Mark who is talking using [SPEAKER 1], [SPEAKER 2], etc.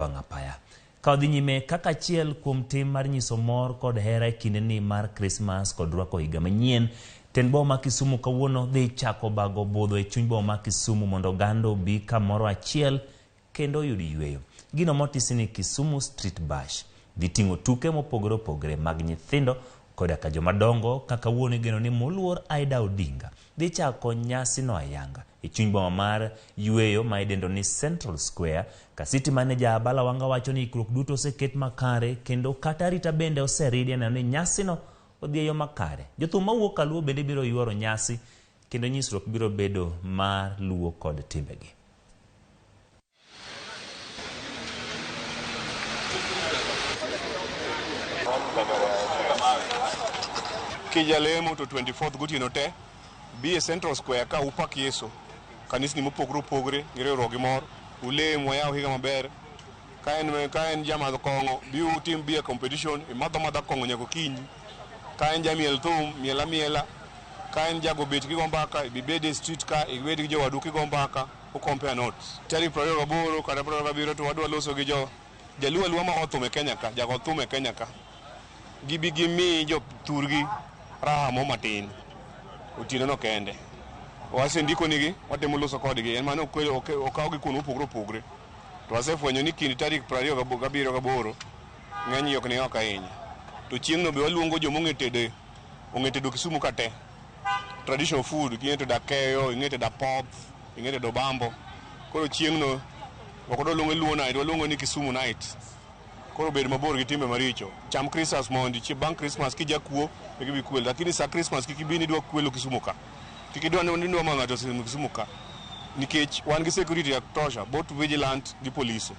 [SPEAKER 1] Wang' apaya. Ka odhi nyime kaka achiel kuom tim mar nyiso mor kod hera e kindeni mar Krismas kod rwako higa manyien, tend boma ma Kisumu kawuono dhi chako bago budho e chuny boma ma Kisumu mondo oganda obi kamoro achiel kendo oyud yweyo. Gino motisi ni Kisumu Street Bash dhi ting'o tuke mopogore opogore mag nyithindo koda ka jomadongo ka kawuono igeno ni moluor Aida Odinga dhi chako nyasino ayanga e chuny boma mar yweyo ma idendo ni Central Square. Ka City Manager Abala Wanga wacho ni ikruok duto oseket makare kendo kata arita bende oseridi e neno ni nyasino odhi e yo makare. Jothum mawuok Kaluo bende biro yuoro nyasi kendo nyisruok biro bedo mar Luo kod timbegi.
[SPEAKER 2] Kijalemo to 24th gotieno te bi e Central Square ka upak Yesu. Kanisni mopogore opogore gi riwruok gi mor, ulem wayaw higa maber. Ka en jamadh kong'o, bi utim beer competition, imadh amadha kong'o nyaka okinyi. Ka en jamiel thum, miel amiela. Ka en jago bet kigo mbaka, ibed e street ka, ibed gi jowadu kigo mbaka, u compare notes. Tarik 28 kata 27 to wadwa loso gi jo jaluo aluo ma go thum e Kenya ka, jago thum e Kenya ka. Gibi gimi jo thurgi raha mo matin otieno no kende. Wasendiko nigi, watemo loso kodgi, en mano okawgi kuond mopogore opogore. To wasefwenyo ni kind tarik 27 gaboro ng'eny ji ok ni oko ahinya. To chieng'no be waluongo joma ong'e tedo, ong'e tedo Kisumu ka te. Traditional food, ing'e tedo akeyo, ing'e tedo apoth, ing'e tedo bambo. Koro chieng'no ok wadwa luonge Luo night, waluongo ni Kisumu night. Koro bed mabor gi timbe maricho. Cham Christmas mondi, bang' Christmas kijakuo eka ibi kwelo. Lakini sa Christmas kik ibi ni idwa kwelo Kisumu ka. Kik idwa ni idwa mako ng'ato Kisumu ka. Nikech wan gi security ya kutosha, both vigilant gi polise.